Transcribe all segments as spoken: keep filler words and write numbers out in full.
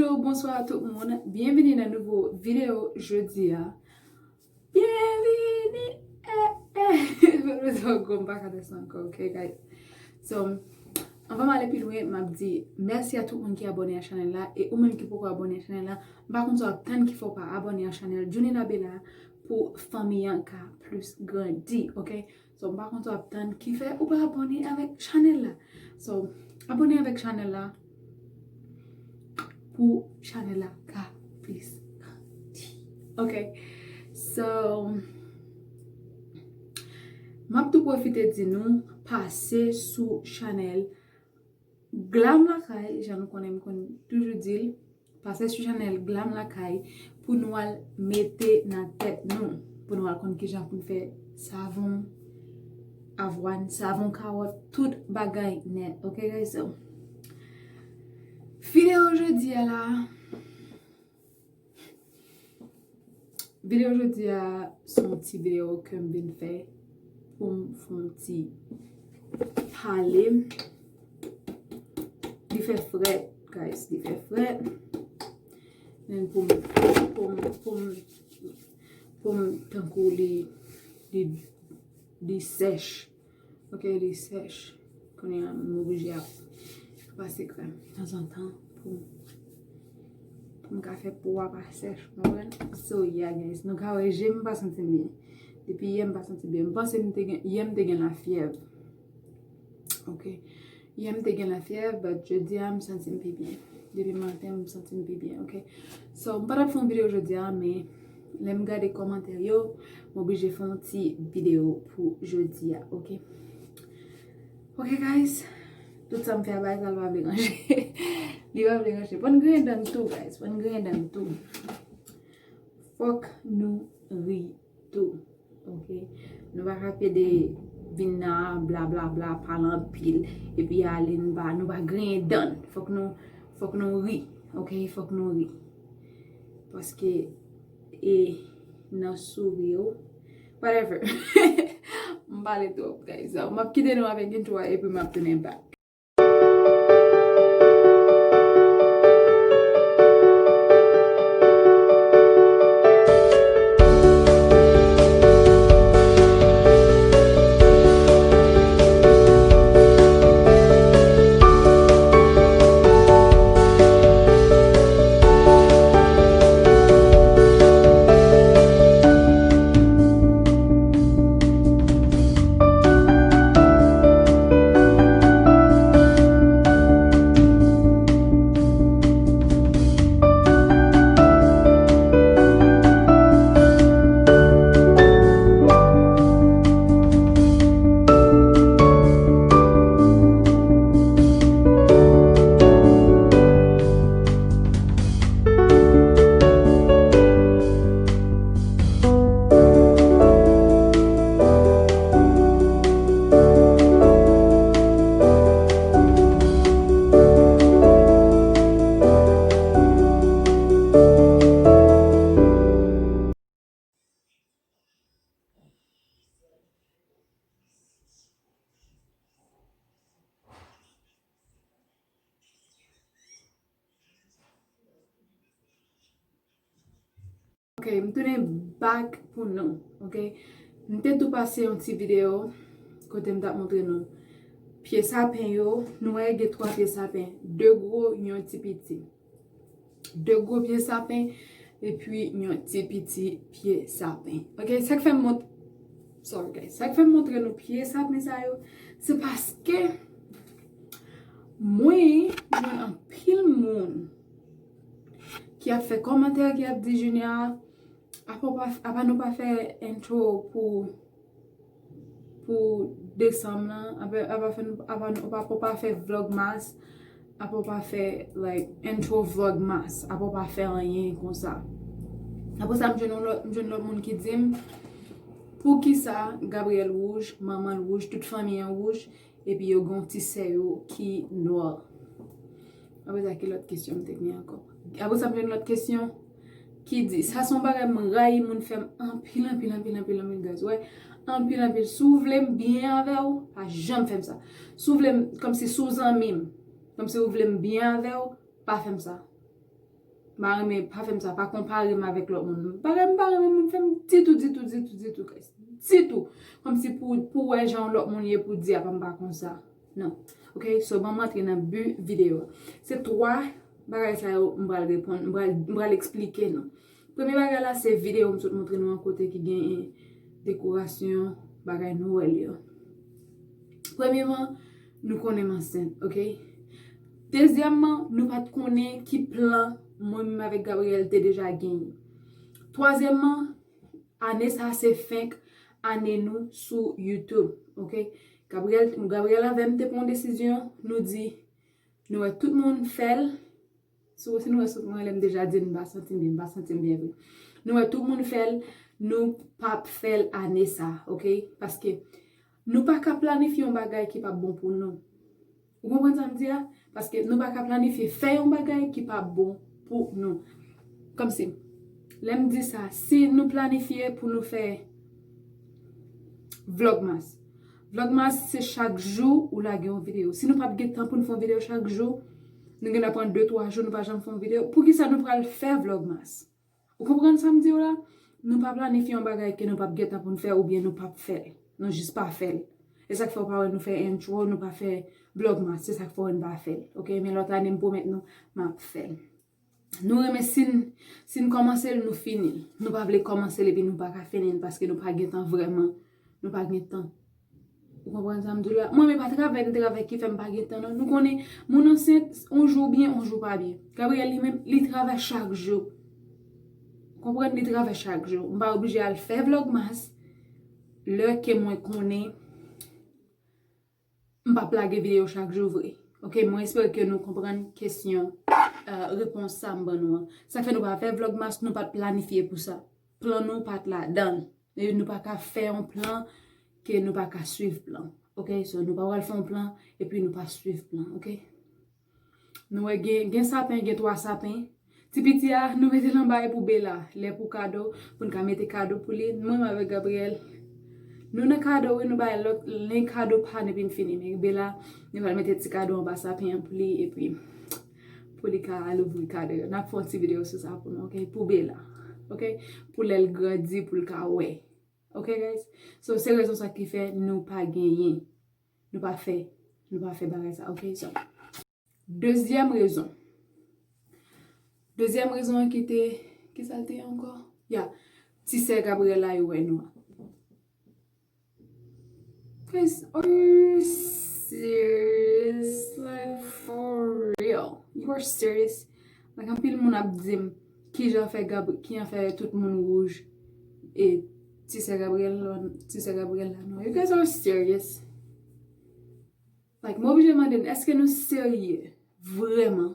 Hello, bonswa tout moun. Byenvini nan nouvo videyo jodi a. Byenvini! Eh, eh. Fè m bezwen gwo, m pa ka fè sa ankò, ok, guys? So, anvan m ale pi lwen, m ap di mèsi a tout moun ki abòne a chanèl la. E ou menm ki poko abòne a chanèl la, m pa konn sa w ap tann ki fè w pa abòne a chanèl Junina Bella pou fanmi an ka plis grandi, ok? So, m pa konn sa w ap tann ki fè ou pa abòne avèk chanèl la. So, abòne avèk chanèl la pou chanèl la ka plis grandi. Ok. So, m ap tou pwofite di nou pase sou chanèl Glam Lakay, jan nou konnen, m konn toujou di l, pase sou chanèl Glam Lakay pou nou al mete nan tèt nou, pou nou al konn kijan pou n fè savon avwàn, savon kawòt, tout bagay nèt. Ok, guys? So, videyo jodi a la, videyo jodi a, se yon ti videyo ke m vin fè pou m fè yon ti pale. Li fè frèt, guys, li fè frèt. Men pou m, pou m, pou m, pou m tankou li, li, li sèch. Ok, li sèch. Kounye a, m oblije ap pase krèm tanzantan pou, pou m ka fè po a pa sèch, w konprann? So, yeah, guys, nou ka wè je m pa santi m byen. Depi yè m pa santi byen. M panse m te gen, yè m te gen lafyèv. Ok. Yè m te gen lafyèv, but jodi a m santi m pi byen. Depi maten, m santi m pi byen, ok? So, m pa t ap fè yon videyo jodi a, men lè m gade kòmantè yo, m oblije fè yon ti videyo pou jodi a, ok? Ok, guys. Tout sa m fè a, bagay sa, l pa vle ranje. Li pa vle ranje. Pran griyen dan n tou, guys. Pran griyen dan n tou. Fòk nou ri tou. Ok? Nou pa ka pede vin nan bla bla bla, pale anpil, epi ale, nou pa, nou pa griyen dan n. Fòk nou, fòk nou ri. Ok? Fòk nou ri. Paske e nan souri yo. Whatever. M pale twòp, guys. So, m ap kite nou avèk intro a, epi m ap tounen back. Ok, m tounen back pou nou, ok? M te tou pase yon ti videyo kote m t ap montre nou pye sapen yo. Nou wè gen twa pye sapen, de gwo, yon ti piti. De gwo pye sapen, epi yon ti piti pye sapen. Ok, sa k fè m mont-, sorry, guys. Sa k fè m montre nou pye sapen sa yo, se paske mwen jwenn anpil moun ki ap fè kòmantè, ki ap di, Junior, apa w pa, apa nou pa fè intro pou, pou desanm lan? Apa, apa fè nou, apa nou, apa w pa fè vlogmas? Apa w pa fè, like, intro vlogmas? Apa w pa fè anyen konsa? Apre sa, m jwenn yon lòt, m jwenn lòt moun ki di m, poukisa Gabriel wouj, manman l wouj, tout fanmi an wouj, epi yo gen yon ti sè yo ki nwa. Apre sa, ki lòt kesyon m te gen ankò? Apre sa, m jwenn lòt kesyon ki di, sa se yon bagay m rayi moun fè m anpil, anpil, anpil, anpil, anpil, guys. Wè, anpil, anpil. Si w vle m byen avè w, pa janm fè m sa. Si w vle m, kòmsi si w zanmi m, kòmsi w vle m byen avè w, pa fè m sa. M pa renmen, pa fè m sa, pa konpare m avèk lòt moun. M pa renmen, m pa renmen moun fè m ditou, ditou, ditou, ditou, guys. Ditou. Kòmsi pou, pou wè jan lòt moun ye, pou di, apa m pa konsa. Non. Ok, so ban m antre nan bi videyo a. Se twa bagay sa yo m pral reponn, m pral, m pral eksplike nou. Premye bagay la, se videyo m sot montre nou an, kote ki gen dekorasyon bagay Nwèl yo. Premyeman, nou konnen m ansent, ok? Dezyèmman, nou pa t konnen ki plan mwen menm avèk Gabriel te deja genyen. Twazyèmman, ane sa se fenk ane nou sou YouTube, ok? Gabriel, Gabriel avè m te pran yon desizyon, nou di, nou wè tout moun fè l, si, si nou wè sou mwen, lè m deja di n pa santi m byen, m pa santi m byen vre. Nou wè tout moun fè l, nou p ap fè l ane sa, ok? Paske nou pa ka planifye yon bagay ki p ap bon pou nou. Ou konprann sa m di a? Paske nou pa ka planifye fè yon bagay ki p ap bon pou nou. Kòmsi, lè m di sa, si nou planifye pou nou fè Vlogmas, Vlogmas se chak jou ou lage yon videyo. Si nou p ap gen tan pou n fè yon videyo chak jou, nou gen dwa pran de, twa jou, nou pa janm fè yon videyo. Poukisa nou pral fè Vlogmas? Ou konprann sa m di w la? Nou pa planifye yon bagay ke nou p ap gen tan pou n fè oubyen nou p ap fè l. Nou jis pa fè l. E sa k fè w pa wè nou fè intro, nou pa fè Vlogmas. Se sa k fè w wè n pa fè l. Ok? Men lòt ane, m pwomèt nou, m ap fè l. Nou renmen si n, si n kòmanse l, nou fini l. Nou pa vle kòmanse l epi nou pa ka fini l paske nou pa gen tan vrèman. Nou pa gen tan. Ou konprann sa m di w la? Mwen menm pa travay, m travay ki fè m pa gen tan non. Nou konnen moun ansent, on jou byen, on jou pa byen. Gabriel li menm, li travay chak jou. Konprann, li travay chak jou. M pa oblije al fè Vlogmas lè ke mwen konnen m p ap lage videyo chak jou vre. Ok, mwen espere ke nou konprann kesyon, euh, repons sa m ban nou an. Sa fè nou pa fè Vlogmas, nou pa t planifye pou sa. Plan nou pa t ladan l. E nou pa ka fè yon plan ke nou pa ka swiv plan. Ok, so nou pa pral fè yon plan epi nou pa swiv plan, ok? Nou wè gen, gen sapen, gen twa sapen. Ti piti a, nou mete l anba e pou Bela. Lè pou kado, pou n ka mete kado pou li. Mwen menm avèk Gabriel, nou nan kado, wi, nou bay lòt, len kado pa n epi n fini. Men Bela, nou pral mete ti kado anba sapen an pou li, epi pou li ka al ouvri kado yo. N ap fè yon ti videyo sou sa pou nou, ok? Pou Bela, ok? Pou lè l grandi, pou l ka wè. Ok, guys? So, se rezon sa ki fè nou pa genyen. Nou pa fè, nou pa fè bagay sa, ok? So, dezyèm rezon. Dezyèm rezon an ki te, ki sa l te ye ankò? Ya, ti sè Gabriel la yo wè nou a. Guys, are you serious? Like, for real? You are serious? Like, anpil moun ap di m, kijan fè Gab-, kijan fè tout moun wouj e ti sè Gabriel la, ti sè Gabriel la nwa. You guys are serious? Like, m oblije mande n, èske nou serye vrèman?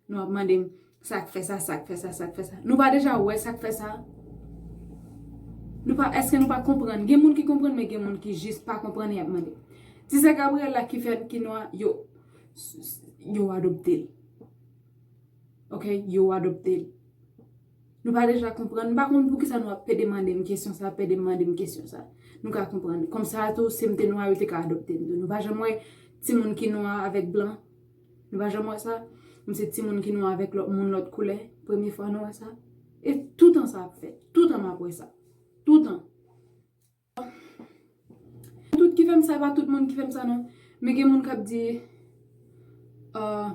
Nou ap mande m, sa k fè sa, sa k fè sa, sa k fè sa. Nou pa deja wè sa k fè sa? Nou pa, èske nou pa konprann? Gen moun ki konprann, men gen moun ki jis pa konprann, y ap mande. Ti sè Gabriel la ki fè ki nwa, yo, yo adopte l. Ok, yo adopte l. Nou pa deja konprann. M pa konn poukisa nou ap pede mande m kesyon sa, pede mande m kesyon sa. Nou ka konprann. Kòmsa tou, si m te nwa, yo te ka adopte m tou. Nou pa janm wè timoun ki nwa avèk blan. Nou pa janm wè sa. M se timoun ki nwa avèk lòt moun, lòt koulè. Premye fwa nou wè sa. E toutan sa ap fèt. Toutan m ap wè sa. Toutan. Tout ki fè m sa, pa tout moun ki fè m sa non. Men gen moun k ap di, euh,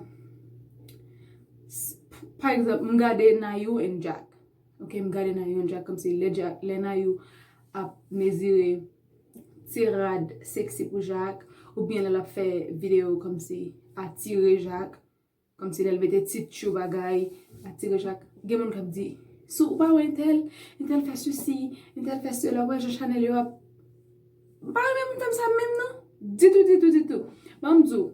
s-, pa egzanp, m gade Nayou and Jack. Ok, m gade Nayou and Jack kòmsi lè Jack, lè Nayou ap mezire ti rad seksi pou Jack, oubyen lè l ap fè videyo kòmsi atire Jack. Kòmsi lè l mete ti tchou bagay, atire Jack. Gen moun k ap di, si w pa wè entèl, entèl fè sesi, entèl fè sela, w wè jan chanèl yo ap. M pa renmen moun fè m sa menm non. Ditou, ditou, ditou. Ban m di w,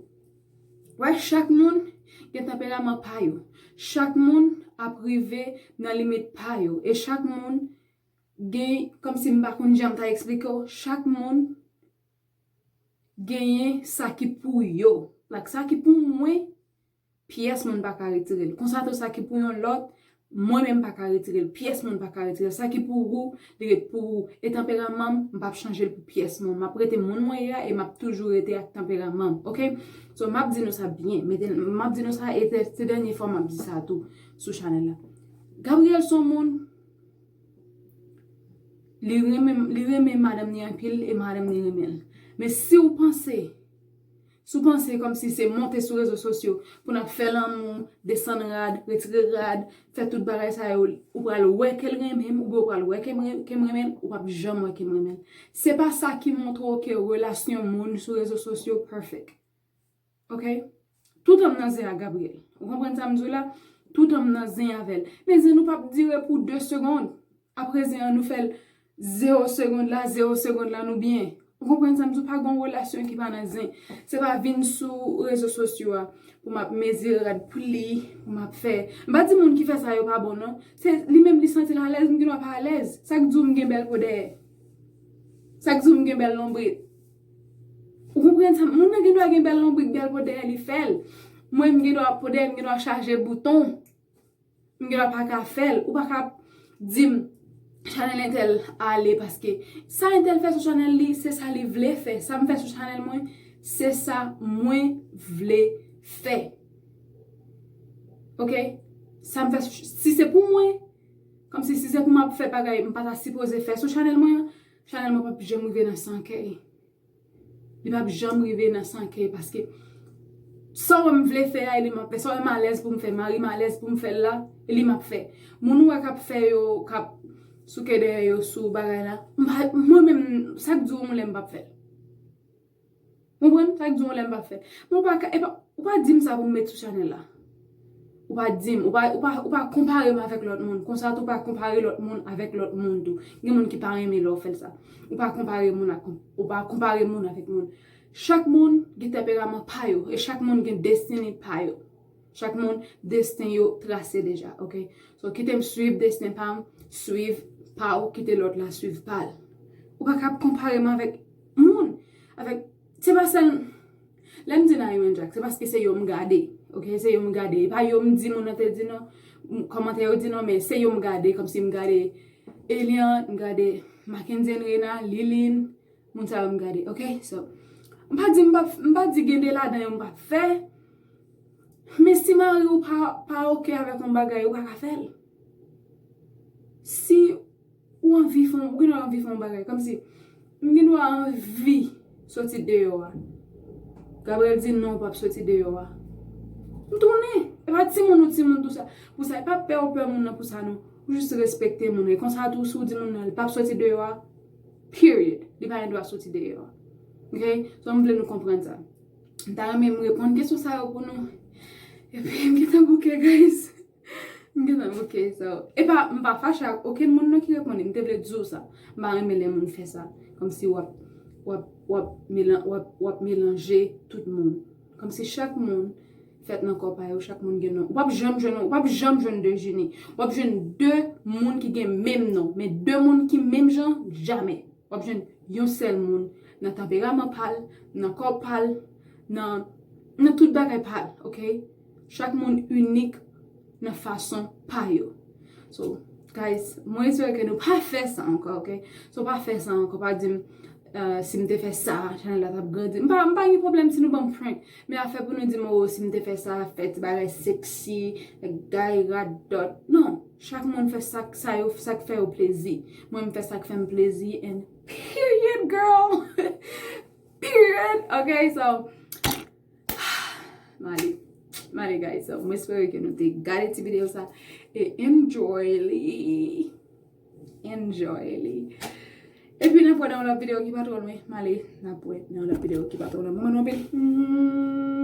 wè chak moun gen tanperaman pa yo. Chak moun ap rive nan limit pa yo. E chak moun gen, kòmsi m pa konn jan m ta eksplike w, chak moun genyen sa ki pou yo. Like, sa ki pou mwen, pyès moun pa ka retire l. Konsa tou sa ki pou yon lòt, Mwen menm pa ka retire l, pyès moun pa ka retire l. Sa ki pou ou, li ret pou ou. E tanperaman m, m p ap chanje l pou pyès moun. M ap rete moun mwen ye a e m ap toujou rete ak tanperaman m, oke? So, m ap di nou sa byen. Mete, m ap di nou sa, e se, se dènye fwa m ap di sa tou sou chanèl la. Gabriel se yon moun, li renmen, li renmen madanm ni anpil e madanm ni renmen l. Men si w panse, si w panse kòmsi se monte sou rezo sosyo pou n ap fè lanmou, desann rad, retire rad, fè tout bagay sa yo, ou pral wè ke l renmen m, oubyen ou pral wè ke m ren-, ke m renmen l, ou p ap janm wè ke m renmen l. Se pa sa ki montre w ke relasyon moun sou rezo sosyo perfect. Oke? Tout an m nan zen ak Gabriel. Ou konprann sa m di w la? Tout an m nan zen avè l. Men zen nou p ap dire pou de segonn. Apre zen an, nou fè l zewo segonn la, zewo segonn la, nou byen. Ou konprann sa m di w? Pa gen yon relasyon ki pa nan zen. Se pa vin sou rezo sosyo a pou m ap mezire rad pou li, pou m ap fè. M pa di moun ki fè sa yo pa bon, non. Se li menm li santi l alèz, m gendwa pa alèz. Sa k di w m gen bèl po dèyè? Sa k di w m gen bèl lonbrit? Ou konprann sa? Moun nan gendwa gen bèl lonbrit, bèl po dèyè, li fè l. Mwen, m gendwa po dèyè m gendwa chaje bouton. M gendwa pa ka fè l. Ou pa ka di m chanèl entèl ale paske sa entèl fè sou chanèl li, se sa li vle fè. Sa m fè sou chanèl mwen, se sa mwen vle fè. Oke? Sa m fè sou, si se pou mwen, kòmsi si se pou m ap fè bagay m pa ta sipoze fè sou chanèl mwen an, chanèl mwen p ap janm rive nan san K. Li p ap janm rive nan san K paske sa w wè m vle fè a, e li m ap fè. Sa w wè m alèz pou m fè, mari m alèz pou m fè l la, e li m ap fè. Moun ou wè k ap fè yo, k ap souke dèyè yo sou bagay la, m pa, mwen menm, sa k di w m lè m p ap fè l? Ou konprann? Sa k di w lè m p ap fè l? Men ou pa ka, e pa, ou pa di m sa pou m met sou chanèl la. Ou pa di m, ou pa, ou pa, ou pa konpare m avèk lòt moun. Konsa tou, ou pa konpare lòt moun avèk lòt moun tou. Gen moun ki pa renmen lè w fè l sa. Ou pa konpare moun ak, ou pa konpare moun avèk moun. Chak moun gen tanperaman pa yo, e chak moun gen destine pa yo. Chak moun, desten yo trase deja, oke? So, kite m swiv desten pa m, swiv pa w, kite lòt la swiv pa l. Ou pa ka ap konpare m avèk moun, avèk, se pa sèl, lè m di Naiman Jack, se paske se yo m gade, oke? Se yo m gade. E pa yo m di moun nan te di non, m, kòmantè yo di non, men se yo m gade, kòmsi m gade Eliante, m gade Mackenzie Rena, Liline, moun sa yo m gade, oke? So, m pa di m p ap, m pa di gen de ladan yo m p ap fè, men si mari w pa, pa oke avèk yon bagay, ou pa ka fè l. Si ou anvi fè, ou gen dwa anvi fè yon bagay, kòmsi, m gen dwa anvi soti deyò a. Gabriel di non, ou p ap soti deyò a. M tounen. E pa timoun ou timoun tou sa. Pou sa, e pa pè ou pè moun nan pou sa non. Ou jis respekte moun nan. E konsa tou, si w di moun nan, li p ap soti deyò a, period. Li pa gen dwa soti deyò a. Oke? So, m vle nou konprann sa. M ta renmen m reponn kesyon sa yo pou nou. Epi, m gentan bouke, guys. M gentan bouke, so. E pa, m pa fache ak okenn moun nan ki reponn li. M te vle di w sa. M pa renmen lè moun fè sa. Kòmsi w ap, w ap, w ap melan-, w ap, w ap melanje tout moun. Kòmsi chak moun fèt nan kò pa yo, chak moun gen non. Ou p ap janm jwenn, ou p ap janm jwenn de jeni. W ap jwenn de moun ki gen menm non, men de moun ki menm jan, jamè. W ap jwenn yon sèl moun nan tanperaman pa l, nan kò pa l, nan, nan tout bagay pa l, oke? Chak moun inik nan fason pa yo. So, guys, mwen espere ke nou pa fè sa ankò, oke? So, pa fè sa ankò, pa di m, euh, si m te fè sa, chanèl la t ap grandi. M pa, m pa gen pwoblèm si nou ban m prank. Men afè pou nou di m, oh, si m te fè sa, fè ti bagay seksi, gay radòt. Non, chak moun fè sa k, sa yo, sa k fè yo plezi. Mwen, m fè sa k fè m plezi, and period, girl. Period. Ok, so, m ale. M ale, guys. So, mwen espere ke nou te gade ti videyo sa. E enjoy li. Enjoy li. Epi n ap wè nan yon lòt videyo ki pa twò lwen. M ale, n ap wè nan yon lòt videyo ki pa twò lwen. Mwen renmen nou anpil.